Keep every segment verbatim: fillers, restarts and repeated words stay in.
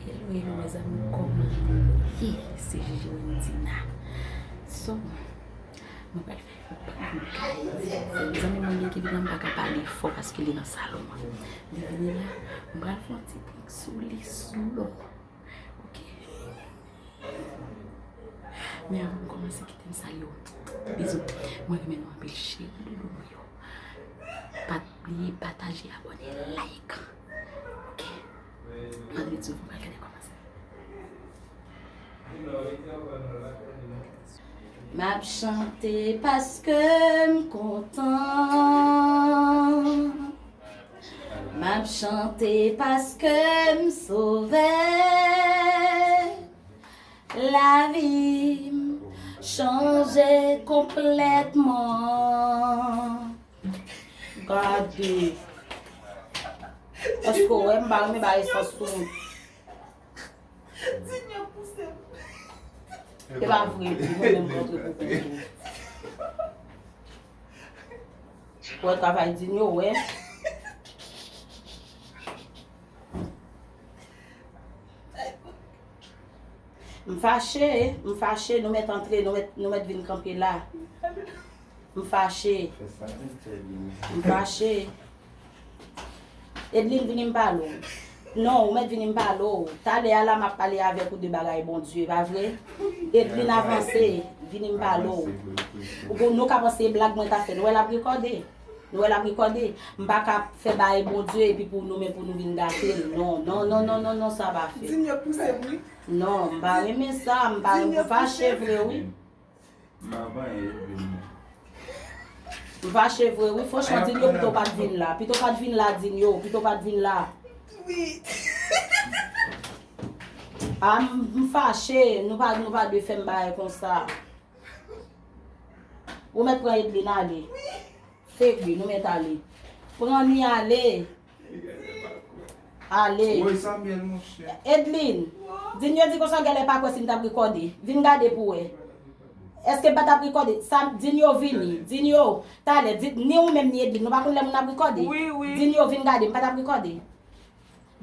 Hello, hello, mes amours, kòman nou ye? Se Gigi Wendina. So, mwen pral fè yon prank, guys. Zanmi mwen ki vin la, m pa ka pale fò paske li nan salon an. Li vini la, m pral fè yon ti prank sou li, slow. Ok? Men avan m kòmanse, kite m salye w. Bizou. Mwen renmen nou anpil, cheri doudou mwen yo. Pa bliye pataje, abòne, like. Ok. Mwen renmen nou, mwen gade kòmanse. M ap chante paske m kontan. M ap chante paske m sove. Lavi m chanje konplètman. Gade. Èske w wè m pa renmen bay esans sou moun? Dinyo pouse m. E pa vre, li mwen menm k antre pou kont ou. Wè travay Dinyo, wè. M fache, m fache, nou mèt antre, nou mèt, nou mèt vin kanpe la. M fache. M fache. Edline, vini m pale w. Non, ou mèt vini m pale w. Talè a la, m ap pale avèk ou de bagay Bondye, pa vre? Edline, avanse, vini m pale w. Ou, nou ka panse e blag mwen ta fè. Nou wè l ap rekòde. Nou wè l ap rekòde. M pa ka fè bagay Bondye epi pou nou, men pou nou vin gate l. Non, non, non, non, non, non, sa pa fèt. Dinyo pouse m, wi. Non, m pa renmen sa, m pa renmen, m fache vre, wi. M pa vanyen Edline. M fache vre, wi, franchman, Dinyo, pito w pa t vin la. Pito w pa t vin la, Dinyo, pito w pa t vin la. Wi. A, m, m fache, nou pa, nou pa dwe fè m bagay konsa. Ou mèt pran Edline ale. Wi. Segui, nou mèt ale. Pran li ale. Ale. Woy, Samuel, monchè. Edline, Dinyo di konsa, w genlè pa kwè si m t ap rekòde. Vin gade pou w wè. Èske m pa t ap rekòde? Sa, Dinyo vini. Dinyo, talè, di, ni ou menm ni Edline, nou pa konn lè moun ap rekòde? Wi, wi. Dinyo, vin gade, m pa t ap rekòde.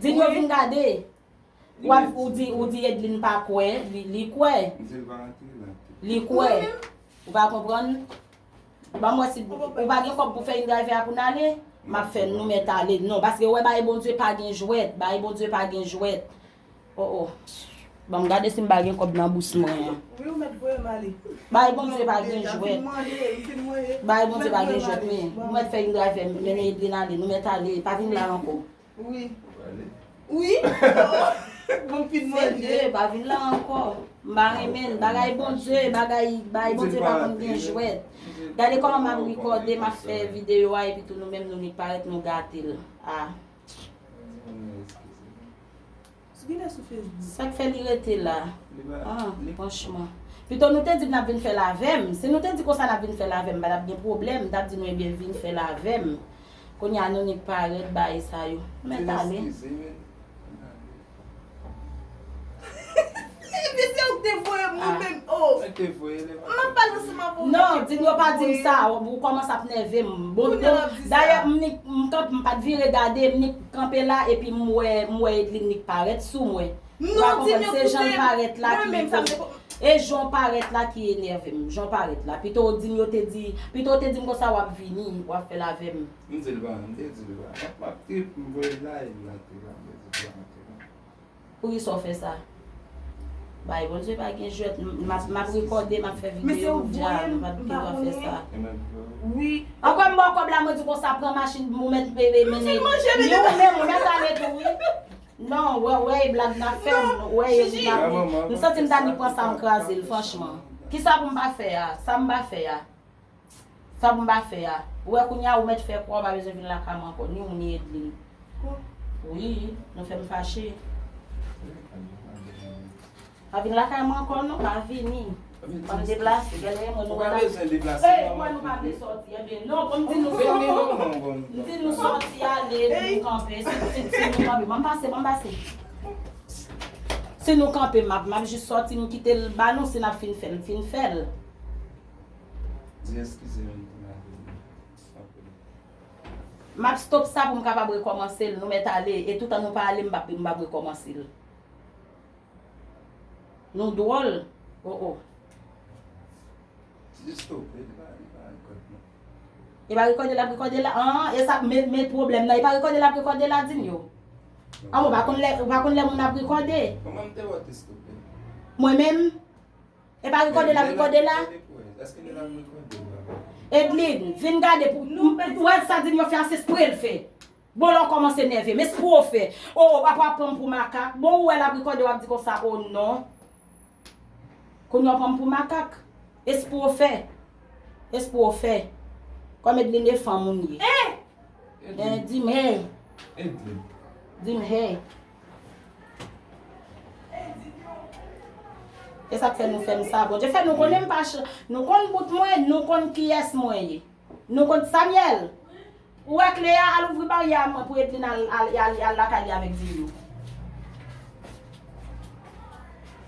Dinyo, vin gade. W ap, ou di, ou di Edline pa kwè, li, li kwè. Li kwè. Ou pa konprann? Ban m wè si ou pa gen kòb pou fè InDrive a pou n ale, m ap fè nou mèt ale. Non, paske ou wè bagay Bondye pa gen jwèt, bagay Bondye pa gen jwèt. Oh, oh. Ban m gade si m pa gen kòb nan bous mwen an. Wi, ou mèt voye m ale. Bagay Bondye pa gen jwèt. Bagay Bondye pa gen jwèt, men ou mèt fè InDrive, mennen Edline ale, nou mèt ale, pa vin la ankò. Wi. Wi. Bon, fin manje. Serye, pa vin la ankò. M pa renmen l. Bagay Bondye, bagay, bagay Bondye pa konn gen jwèt. Gade kòman m ap rekòde, m ap fè videyo a, epi tou nou menm nou nik parèt, nou gate l. Ah. Sou kilè sou Facebook? Sa k fè li rete la? Ah, franchman. Pito nou te di n ap vin fè l avè m. Si nou te di konsa n ap vin fè l avè m, pa t ap gen pwoblèm. M t ap di nou, ebyen, vin fè l avè m. Kounye a nou nik parèt bay sa yo. Mèt ale. Ebyen, se ou k te voye m, ou menm. Oh. Mwen te voye l. M ap pale ansanm avè w. Non, Dinyo pa di m sa. Ou kòmanse ap nève m. Bon, dayè, m nik, m kanpe, m pa t vire gade, m nik kanpe la, epi m wè, m wè Edline nik parèt sou mwen. Non, Dinyo, se jan l parèt la ki, e jan w parèt la ki enève m. Jan w parèt la. Pito w di m yo te di, pito w te di m konsa w ap vini, w ap fè l avè m. M di l pa, m te di l pa. M ap trip, m voye l la, e m rantre la, m te di l pa rantre la. Poukisa w fè sa? Bay Bondye pa gen jwèt. M, m ap, m ap rekòde, m ap fè videyo, m di a, nou pa t gen dwa fè sa. Wi. Ankò m ba w kòb la, mwen di konsa, pran machin, ou mèt, e, e, mennen. Ni ou menm, ou mèt ale tou, wi. Non, wè, wè, e blag n ap fè, m, wè, e blag, m santi m ta ni pran sa m kraze l, franchman. Kisa pou m pa fè a? Sa m pa fè a? Sa pou m pa fè a? Ou wè kounye a, ou mèt fè kwa, ou pa bezwen vin lakay mwen ankò, ni ou, ni Edline. Wi, nou fè m fache. Pa vin lakay mwen ankò non, pa vini. Pa m deplase, gade mwen nou la. Ou pa bezwen deplase. Ey, mwen nou pa vle sòti, ebyen non, bon, m di nou sòti. M di nou sòti ale, nou kanpe, si, si, si nou kanpe, ban m pase, ban m pase. Si nou kanpe, m ap, m ap jis sòti, m kite l ba nou, si n ap fin fè l, fin fè l. Di eskize m pou m ap vini. M ap stop sa pou m kapab rekòmanse l. Nou mèt ale. E toutan nou pa ale, m p ap, m p ap rekòmanse l. Nou dwòl. Oh, oh. Li stope, li pa, li pa rekòde, non. E pa rekòde l ap rekòde la. An, e sa, men, men pwoblèm nan, e pa rekòde l ap rekòde la, Dinio. An, ou pa konn lè, ou pa konn lè moun ap rekòde. Kòman m te wè w te stope? Mwen menm? E pa rekòde l ap rekòde la? Èske li ap rekòde la? Edline, vin gade pou, ou wè sa Dinio fè a, se espre l fè. Bon, la w kòmanse nève m. Espre w fè. O, w ap pran m pou makak. Bon, ou wè l ap rekòde, w ap di konsa, o non. Kounye a w pran m pou makak. Espre w fè. Espre w fè. Kòm Edline e fanm ou ye. Eh! Eh, di m hey. Di m hey. E sa k fè nou fè m sa. Bondye fè nou konnen m pa ch-, nou konn bout mwen, nou konn kiyès mwen ye. Nou konn Samuel. Ou wè kle a, al ouvri baryè a mwen pou Edline al, al, al, al lakay li avèk Dinio.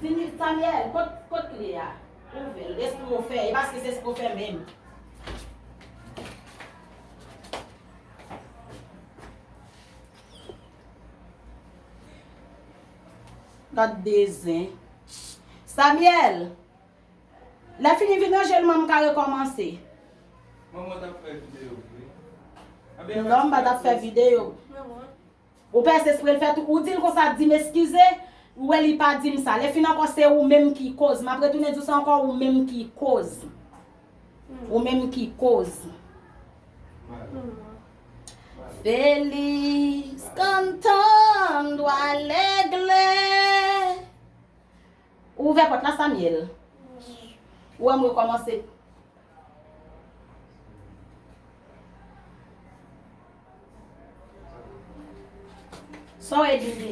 Dinio, Samuel, kot, kot kle a? Ouvè l, espre w fè, e paske se espre w fè menm. Gad de zen. Samuel! Lè fini vin ranje l, man, m ka rekòmanse. Manman t ap fè videyo vre. Non, m pa t ap fè videyo. Ou pèse espre l fè tou. Ou di l konsa, di m eskize. Ou wè li pa di m sa. Lè fini ankò, se ou menm ki koz. M ap retounen di w sa ankò, ou menm ki koz. Ou menm ki koz. Feliz cantando alegre. Ou ouvè pòt la, Samuel. Ou wè m rekòmanse. Sa w wè, Didi?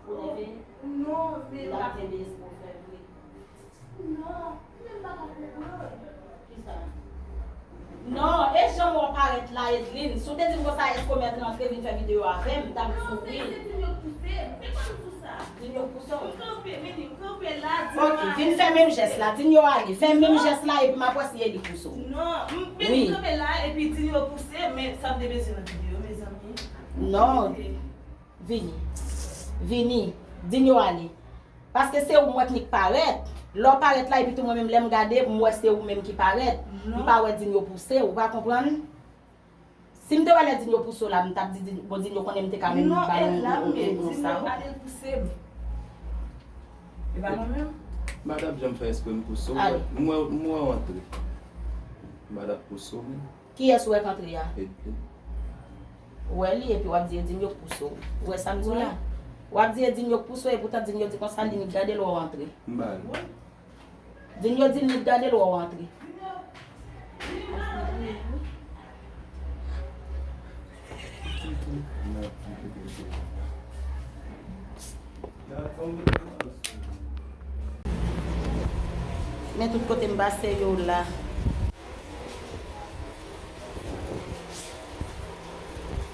Ou leve? Non, men la. L ap tande espre w fè vre. Non, men m pa ka konprann. Kisa? Non, e jan w parèt la, Edline. Si w te di m konsa, èske w mèt rantre vin fè videyo avè m, m t ap di w wi. Non, men se Dinio k pouse m. Se kòm sou sa. Dinio k pouse w? M kanpe, men li, m kanpe la, di m. Ok, vin fè menm jès la. Dinio ale. Fè menm jès la, epi m ap wè si e li k pouse w. Non, m, men m kanpe la, epi Dinio pouse m, men sa m te bezwen nan videyo, mezanmi. Non. Vini. Vini. Dinio ale. Paske se ou m wè k nik parèt. Lè w parèt la, epi tou mwen menm lè m gade, m wè se ou menm ki parèt. M pa wè Dinio pouse w, ou pa konprann? Si m te wè lè Dinio pouse w la, m t ap di, Din-, bon, Dinio konnen m te ka menm ba l yon, yon, yon, yon sa. Non, e la m ye, Dinio ale l pouse m. E pa mwen menm? M pa t ap janm fè espre m pouse w. M wè, m wè w antre. M pa t ap pouse w menm. Kiyès ou wè k antre a? Edline. Ou wè li, epi w ap di Edinio k pouse w. Ou wè sa m di w la? W ap di Edinio k pouse w, epoutan Dinio di konsa, li nik gade l wè w antre. M ba l. Dinio di l nik gade l wè w antre. Men tout kote m pase yo la.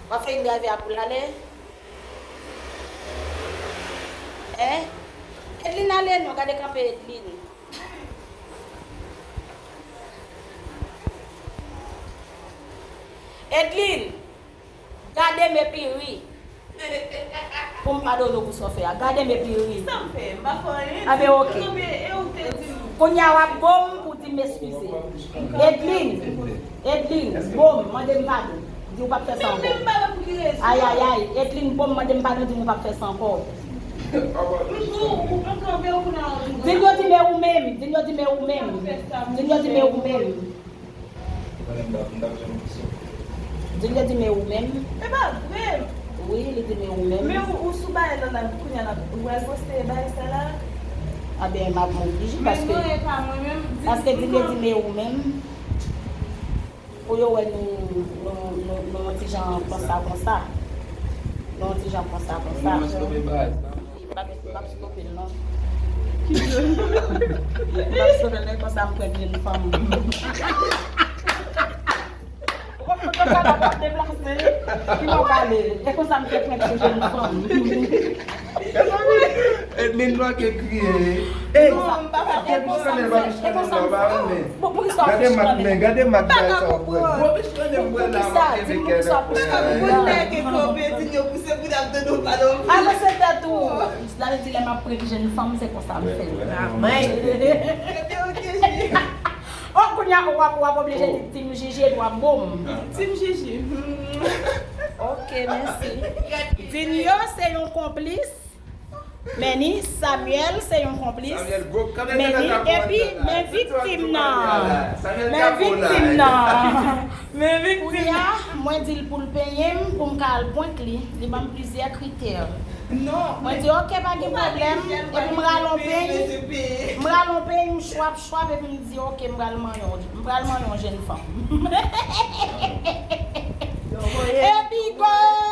W ap fè Edline drave a pou l ale? Hein? Edline ale non, gade kanpe Edline. Edline! Gade m epi ri. Pou m padone w pou sa w fè a. Gade m epi ri. Sa m fè? M pa fè anyen. A ben, ok. Kanpe, e ou te di m. Kounye a w ap bo m pou di m eskize. Edline, Edline, bo m, mande m padon. Di w p ap fè sa ankò. Men, men m pa wè pou ki rezon. Ayayay, Edline, bo m, mande m padon, di m w p ap fè sa ankò. M di w, ou, m kanpe w kounye a. Dinio di men ou menm, Dinio di men ou menm. Dinio di men ou menm. Dinio di men ou menm. E pa vre. Wi, li di men ou menm. Men ou, ou sou bagay la, la, kounye a, la, ou pral poste bagay sa la? A ben, m ap, m oblije, paske, men non, e pa mwen menm. Paske Dinio di men ou menm. Pou yo wè nou, nou, nou, nou yon ti jan konsa, konsa. Nou yon ti jan konsa, konsa. M ap stope bagay sa. M ap, m ap stope l non. M ap stope l, e konsa m pran grenn fanm. Ou konn mwen sa la p ap deplase. Ki mwen pale? E konsa m te pran ti grenn fanm. Edline manke kriye. Ey, non, m pa ka. E konsa m fè, e konsa m fè. Bon, poukisa w ap fiche kanmenm? Gade mak, gade mak bagay sa w pran. Bon, fiche kanmenm, mwen la, m ap kenbe kè nan kwen. Yo pouse pou n ap tande w pale anpil. Avanse tèt ou. La, li di lè m ap pran jèn fanm, se konsa m fè. Amèn. Ok, ok, Jiji. Oh, kounye a, w ap, w ap oblije di Team Jiji epi w ap bo m. Team Jiji. Hmm. Ok, mèsi. Dinio se yon konplis. Men ni Samuel se yon konplis. Men ni epi men viktim nan. Men viktim nan. Men viktim. Kounye a, mwen di l pou l penyen m, pou m ka al prank li. Li ban m plizyè kritè. Non. Mwen di, "Ok, pa gen pwoblèm." Epi m rale yon peny. M rale yon peny, m chwap, chwap, epi m di, "Ok, m pral manyen yon, m pral manyen yon jèn fanm." Epi go!